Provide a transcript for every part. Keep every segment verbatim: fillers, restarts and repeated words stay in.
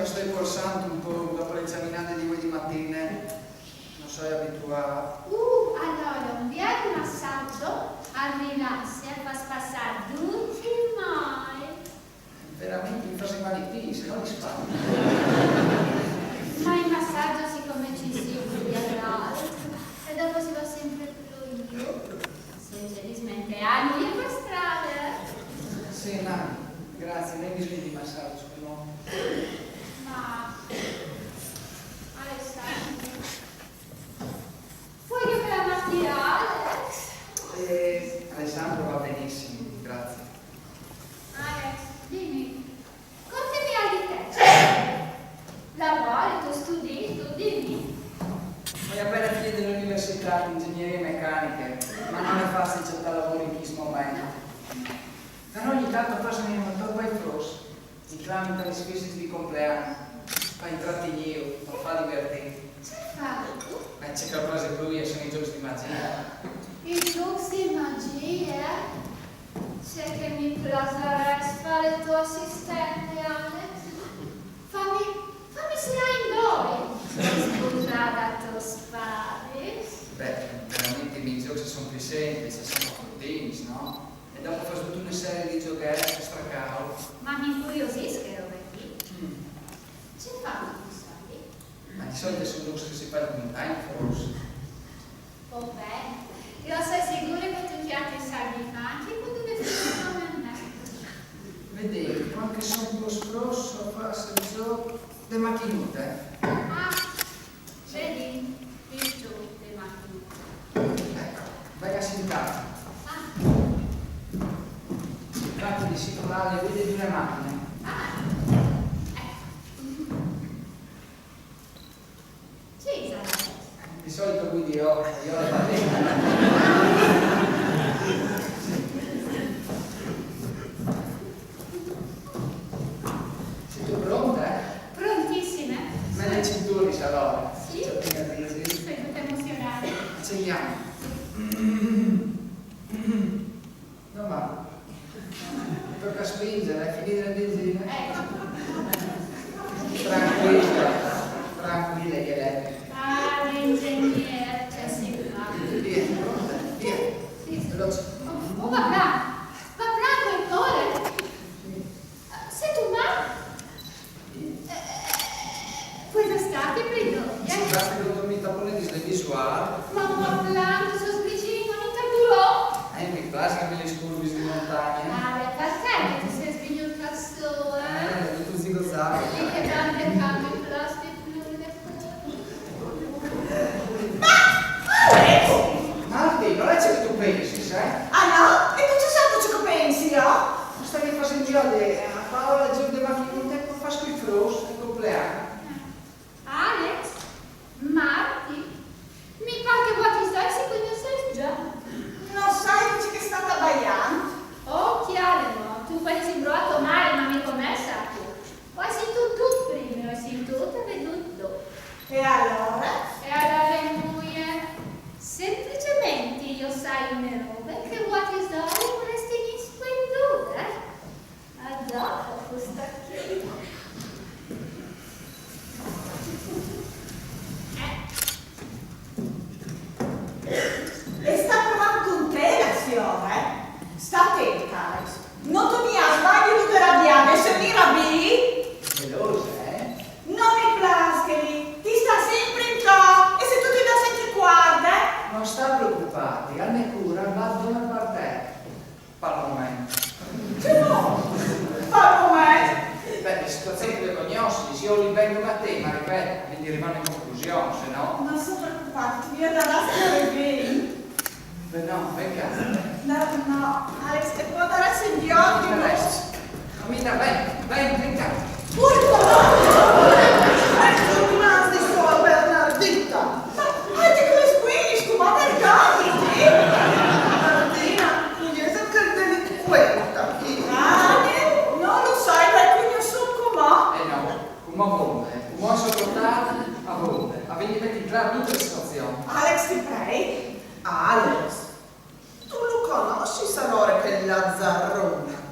Stai porsando un po' dopo le esaminate di voi di mattina. Non sei abituato. Uh, allora, un bel massaggio al rilasse, al fa spassare tutti i mali. Veramente mi fa male i piedi, se no li spago. Ma il massaggio, siccome ci si usa, e dopo si va sempre più in giù, se c'è di smentearmi per strada. Sì, ma grazie, non hai bisogno di massaggio, no? Ma Alessandro, vuoi che me la matti Alex? Eh, Alessandro va benissimo, grazie. Alex, dimmi, contami di te. Lavori, tu studi, tu dimmi. Ho appena finito l'università di ingegnerie meccaniche, ma non è facile cercare lavoro in questo momento. Però ogni tanto faccio un motor per i fruts, i tramite le spese di compleanno, per intrattenere, per far divertire. Ce fai tu? Eh, c'è che ho preso lui e sono i giochi di magia. I trucs di magia? C'è che mi piacerebbe fare il tuo assistente, Alex? Fammi, fammi stare in due. Scusa, da tu spari. Beh, veramente i miei giochi sono più semplici, sono fortini, no? E dopo fai tutta una serie di giochetti, stracavo. Ma mi incuriosisce che roba qui. Mm. Ce fai tu, sai? Ma di solito sono giochi che si fanno con time force. Oh beh, io sono sicura che tu chiatti i saghi anche quando ne fai come me. Vedete, quando sono più sprosso a fare il gioco, le machinute. Ah, vedi, il gioco delle machinute. Ecco, vai a sentare. Ah, Si tratta di simulare le guide di una macchina. ah, ecco. Sì, sai. Di solito guidi io, io la patente. Sei tu pronta, eh? Prontissime? Me le cinture, allora. Sì? C'è appena di così. Sei tutta emozionata. Accendiamo. No, ma tocca spingere, è finita la benzina. Ecco. Tranquilla, tranquilla che lei. Ah, l'ingegnere, c'è simpatico. Via, pronta, via. Sì, sì. Veloce. Oh, va bene, va bene, quel cuore. Sei tu, ma? Eh, eh, puoi restare, credo. Sì, basta che non mi tappone di visuale. Ma va bene, sto sbrigino, non ti duro. Eh, mi piace che me le scurvi di montagna. Ah, beh, perché che ti sei sbrignato il sole? Eh, tutto zigo zago. E che tante cambi plastic blu le Ma Alex! Marti, non è ciò che tu pensi, sai? Ah no? E tu ci sai ciò che pensi, oh? Non stavi facendo io a Paola il giorno di macchina un tempo fa sui fruts, il compleanno. Alex? Marti? Mi pare che voi ti stai si conoscete già. Non sai chi che sta abbagliando? Oh, chiaro, no. Tu pensi provato male, ma mi commessa tu. Poi sei tu, tu prima, sei tu, te vedo tu. E allora? E allora è muie. Semplicemente io sai una roba che vuoti sdori vorresti in squinduta, eh? A dopo, questa qui. Eh. E sta provando con te la signora, eh? Sta attenta, Alex. Non ti mi sbagli tutte rabiate, se mi rabii. Gelosa, eh? Non mi piace lì, ti sta sempre in to e se tu ti dà sempre guarda, eh? Non sta preoccuparti, al me cura va dove per te. Par il momento. Che no? Fa come? Beh, le situazioni che le conosci, se io li vengo da te, ma ripeto, quindi arrivano in conclusione, se no. Non sto preoccuparti, ti viene da stare bene. Beh, no, venga. No, no, Alex, e può dare sentire Adesso. Camina, ven, ven, venga. Urco! Ecco, rimasti solo Bernardita. Ma anche come squilli, scumata il cazzo, sì? Bernardina, non è sempre il delinquente, chi? Ah, non lo sai, perché non so come. Eh no, come come? Come sopportare a voi? Avete messo in chiaro tutte le situazioni. Alex, ti prego. Alex, tu lo conosci, Salore, quel lazzarone?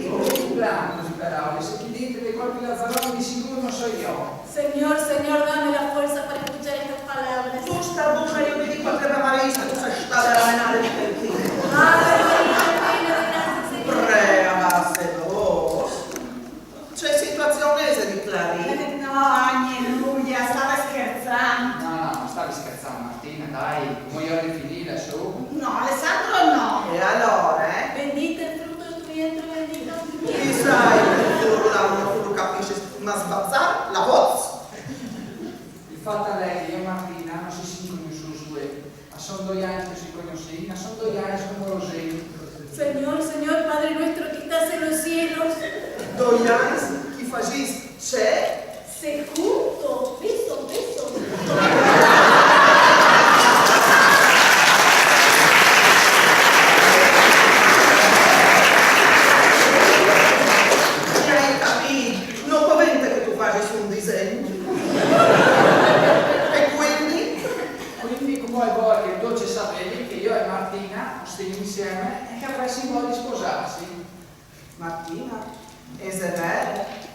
Oh, grande, Claudio, se chi dite che qualche lazzarone di sicuro non so io. Señor, Señor, dame la fuerza para escuchar estas palabras. Tu sta buca, io ti dico a te, Marisa, tu sei stata a menare il perché. Ave Maria, llena de gracia, Señor. Prea, basta, dos. C'è situazione di Clarice? No, Agne, nulla, stava scherzando. No, no, non stavi scherzando, Martina, dai, voglio rifinire su. No, Alessandro, no. E allora, eh? Bendito el fruto de tu vientre, bendito. Chi sai che tu l'anno tu lo capisci, ma sbazzare la voz. Il fatto è che io e Martina non si sono conosciuti, ma sono due anni che si conoscono, ma sono due anni che sono amorosi. Señor, Señor, Padre nuestro que estás en los cielos. Doi anni chi faciste? C'è? Secundo, beso, beso. Hai capito? Non convente che tu facessi un disegno. E quindi? Quindi come vuoi che tu ci sapevi che io e Martina stiamo insieme e che avresti voglia di sposarsi? Martina, è vero?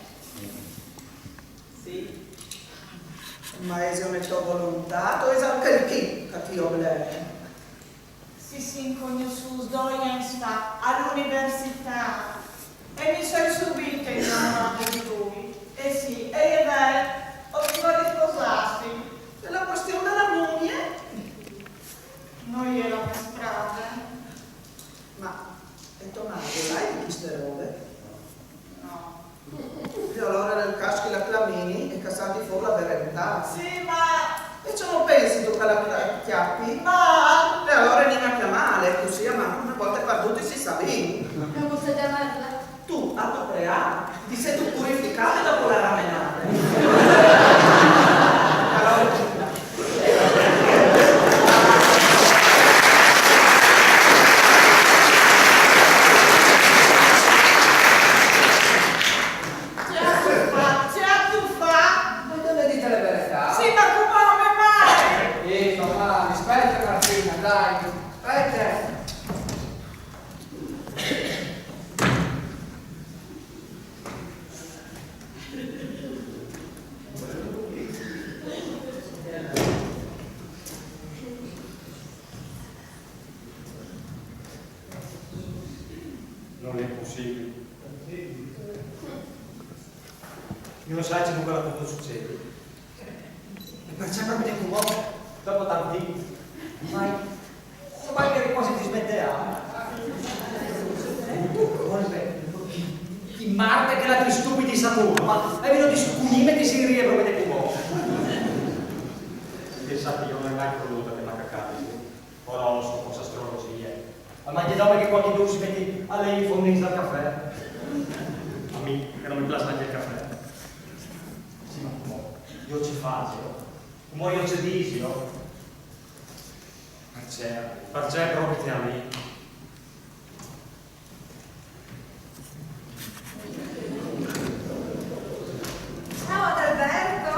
Sì. Ma è una tua volontà o è anche il chi che ti obbliga? Si sin conosciuti doi anni fa all'università e mi sono subito innamorata di lui. E sì, e è vero, ho deciso di sposarsi. È la questione della moglie? Non è la mia strada. Ma e tua madre sai di queste robe? No. E allora nel caso che la clamini e casati fuori la verità. Sì, ma... E ciò non pensi tu che la cla- chiappi? Ma... E allora non è male, così ma una volta per tutti si sa bene. Vamos a llamarla. Tu, a tua prea, ti sei tu purificata dopo la ramenata. Allora, C'è a tu fa, c'è a tu fa. Ma dove dite la verità? Sì, ma come, come mai? Eh, mamma, aspetta Martina, dai, aspetta. Non è possibile. Io non so se quello che può succedere. E perciò proprio detto, uomo, dopo tanti, ormai, ormai che quasi ti smette a... Chi Marte che l'altri stupidi Saturno, ma hai venuto su cunime che si rie proprio detto, uomo. Pensate, io non ho mai creduto che mi accade. Ora non so cosa astrologia. Ma manca d'uomo che qualche giorno si mette a lei i fondi dal caffè. A me, che non mi piace neanche il caffè. Sì, ma come? Io ci faccio? Come io ci dico? Perché? Perché proprio a me? Ciao Adalberto!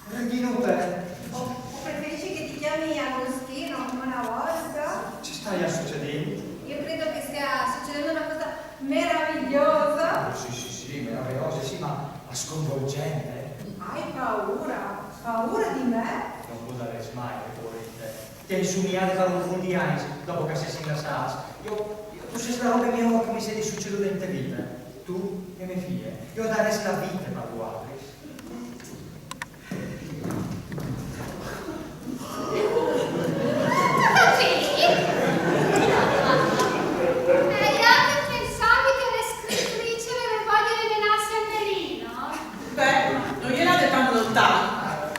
Reghinute! O, o preferisci che ti chiami Agostino come una volta? Ci stai a succedere? Io credo che stia succedendo una cosa meravigliosa. Sì, sì, sì, meravigliosa, sì, ma sconvolgente. Hai paura? Paura di me? Non può dare mai, volete. Ti hai sumiato per un po' di anni dopo che sei ingrassata. Io, io, tu sei la roba mia che mi sei succeduta in te vita. Tu e mia figlia. Io darei la vita per voi. E io che pensavi che le scrittrici avevano voglia di menarsi a Melino. Beh, non gliela de tanto lontano.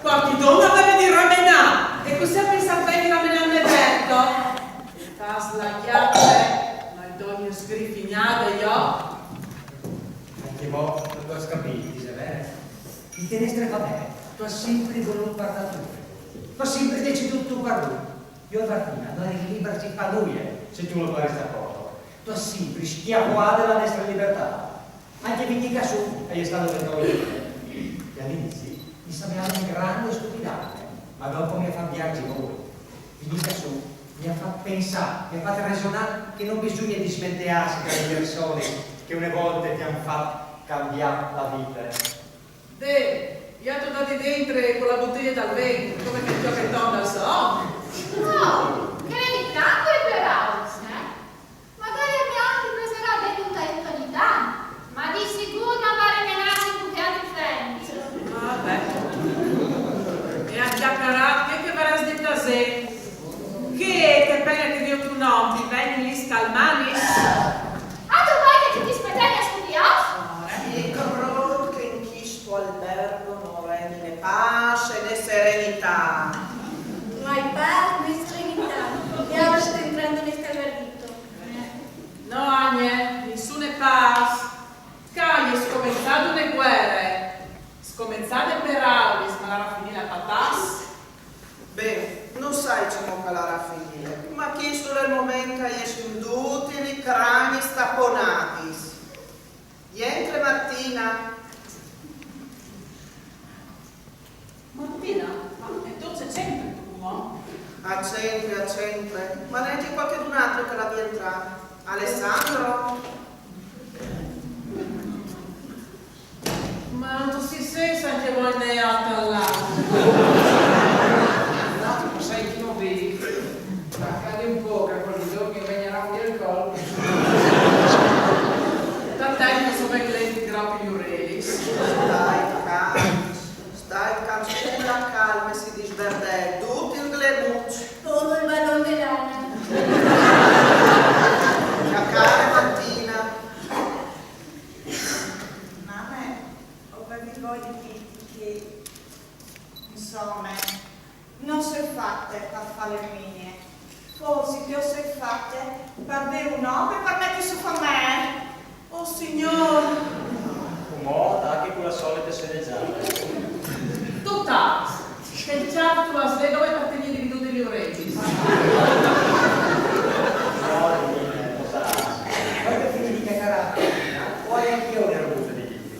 Qualche donna deve di ramenare. E così ha pensato bene di ramenarne detto. Sta slagliate, ma donna sgrifinata io. Anche mo, non ho capito, è vero? Ti tieni stretta a me. Tu hai sempre voluto parlare tu. Tu hai sempre deciso tutto per lui. Io e Martina, noi liberi ci fa lui, eh, se tu lo fai sta cosa. Tu hai sempre schiacciato la nostra libertà. Anche venire su è stato per noi. E all'inizio mi sembrava una grande stupidata, ma dopo mi ha fatto viaggi voi. Venire su mi ha fatto pensare, mi ha fatto ragionare che no bisugne dismenteâsi da lis personis che une volte ti àn fat cambiâ la vite. Beh, i à tocât dentri cu la butilie dal vin, come che il cjocheton dal so. No, credit tant a lis peraulis, eh? Magari a me ancje mi preserà ben un aiut ogni tant, ma di sigûr no varès menât cun chê altre femine. Ah, beh. E a cjacarâ, chê che varès dit a Zê? Chê che a pene che e viôt il non ti ven lis calmanis? Ah, tu vuei che ti ti spetei a scudiâ? E crôt che in chistu albergo no regni né pâs né serenitât. No ai pâs né serenitât. E alore sêstu intrade in chest alberghito. No, Agne, nissune pâs. Ca e je scomençade une vuere. Scomençade a peraulis, ma larà a finî a patâs. Ben, no sai cemût che e larà a finî, ma chist al è il moment che a jessin dutis lis cragnis taponadis. Jentre, Martina. Martina, ma e tu ce centrit tu cun nô? A centri, a centri, ma nencje cualchidun altri che al à di jentrâ. Alessandro? Ma no tu sês sens ancje vô in dal ât lât? No, sai che no vês. Ma cjale un pôc, che cualchidun al vignarà a cjapâ il colp. Tant a mi no son ben lent i grapi a lis urelis. Stait calms, stait calms, cun la calme si disverdè dut il glemuç. Come il balon de lana. Cjacare, Martina. Mame, o vevi voie di dîti che, insome, no soi fate par fâ la muminie. Forsit che o soi fate par vê un om e par meti sù famee. Oh, Signôr! Cumò tache cu la solite sceneggiade. Tu tâs, che il cjâf tu lu âs dome par tignî dividudis lis urelis. No, Nine, no tâs. Cuant che o finìs di cjacarâ, o ai ancje jo une robute di dîti.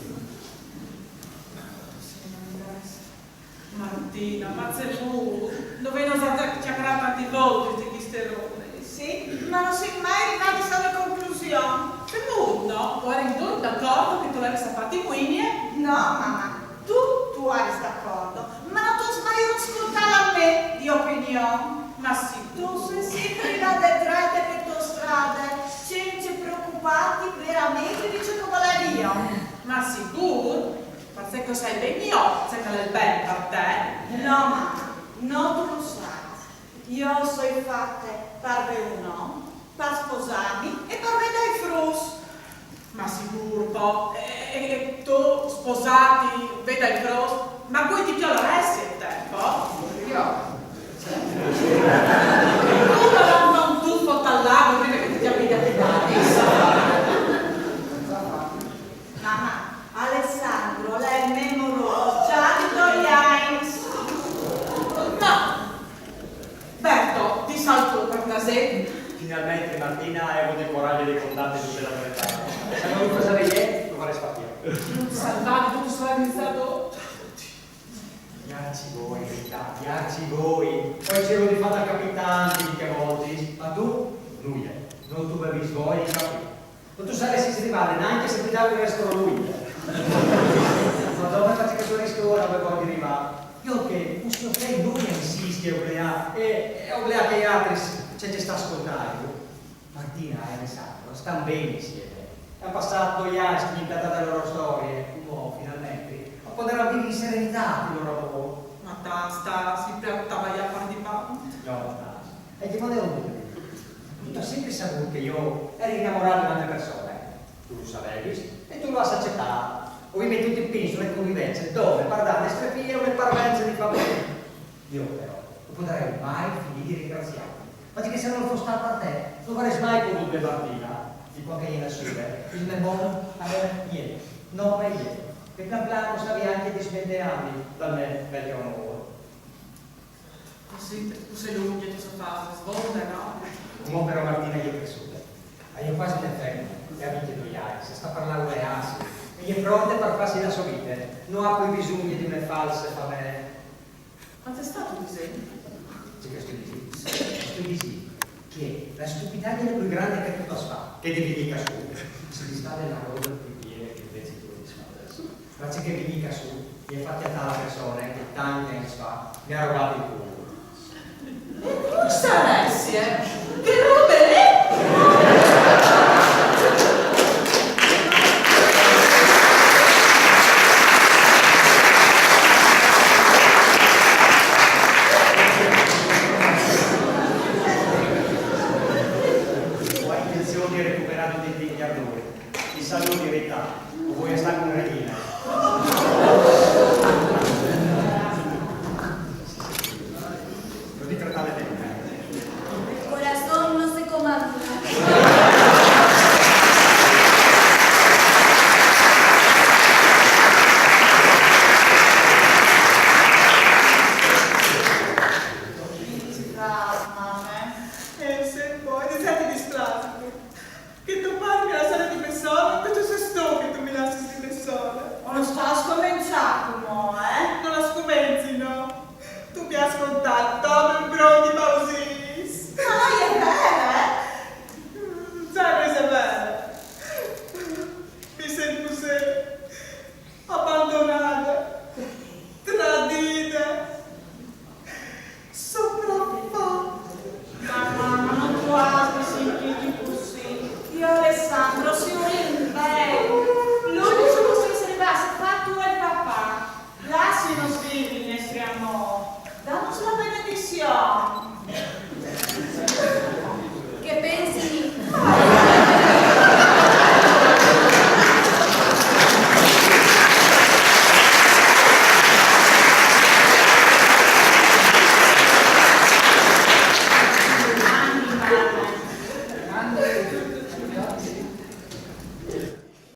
Martina, ma cemût? No vêso za cjacarât tantis voltis di cheste robe? Sì, ma no sin mai rivadis a une conclusion. Cemût no? O jerin ducj dacuardi che tu levis a fâti muminie? No, mame, tu, tu jeris dacuardi, ma no tu âs mai scoltât la mê di opinion. Ma sì. Tu sês simpri lade drete pe tô strade, cence preocupâti verementri di ce che o volevi jo. Ma sigûr? Parcè che o sai ben jo ce che al è il ben par te. No, mame, no tu lu sâs. Jo o soi fate par vê un om, par sposâmi e par vê dai fruts. Ma sigûr, po, e, e, e tu sposâti, vê dai fruts, ma cui ti cjolaressial, po? Jo. Tu no âs un tufo tal laghi prime che ti cjapin a pedadis. Mame, Alessandro al è il me morôs za di doi agns. Ma, Berto, dîs alc tu par plasê. Finalmentri Martina e à vût il coragjo di contâti dute la veretât. Se no lu faseve jê, lu varès fat jo. Salvadi, tu tu sarès iniziât. Viarcivoi, Rita, viarcivoi. Po o cîr di fâ il capitâl di chê volte, ma tu, nuie, no tu vevis voie di capî. No tu saressis rivade nancje se ti davi il restro a lui. Madone, parcè che tu âs restro a lui, no vevi voie di rivâ. Jo che, cusì o fâs nuie, insist, e obleâ, e, e obleâ chei altris, cence stâ a scoltâju. Martina e Alessandro a stan ben insiemi. A àn passât doi agns a impiantâ la lôr storie, cumò, finalmentri, a podaran vivi in serenitât il lôr amôr. Ma tâs, tâs, simpri a tabaiâ par dibant. No, tâs. E di modi o vûl dî? Tu âs simpri savût che jo o jeri inamorât di une persone. Tu lu savevis e tu lu âs acetât. O ai metût in pît une convivence dome par dâ a nestre fie une parvenze di famee. Jo, però, no podarès mai finî di ringraziâti. Parcè che se nol fos stât par te, no varès mai podût vê Martina, di cuant che e je nassude, il me mont al jere jê, nome jê. E plan plan o stavi ancje dismenteâmi dal me vecjo amôr. Cusì, tu sês lungje, tu sês fate, sbonde, no? Cumò però Martina e je cressude. E je cuasi une femine, e e à vincjedoi agns, e e sa parlâ un reât, e e je pronte par fâsi la sô vite, no à plui bisugne di une false famee. Ma ce stâstu disint? Ce che o stoi disint? O stoi disint Che la stupidaggine plui grande che tu pos fà, che di vignì ca sù, si distà de la roba plui biela che invece tu lis fà. Face che vignì ca sù e fà cjatà la persona che tant lis fà, mi à robà il cul. E tu saressie? Che robe è? Ho intenzione di recuperare dei degni ardori. I saluti, Rita. Ho voia stare con Regina. Così trattate bene. El corazón no se comanda. Mame, E se poi ti senti dispiaciuto che tuo padre mi lascia di persona, che tu sei sto che tu mi lasci di persona. Ma non sta a scominciare, mo, eh? Non la scomenzi, no? Tu mi hai ascoltato, mi brodi pausis. Dai, è vero, eh? Sai cosa è vero? Mi sento così abbandonata, tradita, sopraffatta. Ma mamma, non ti sentirti così. Io e Alessandro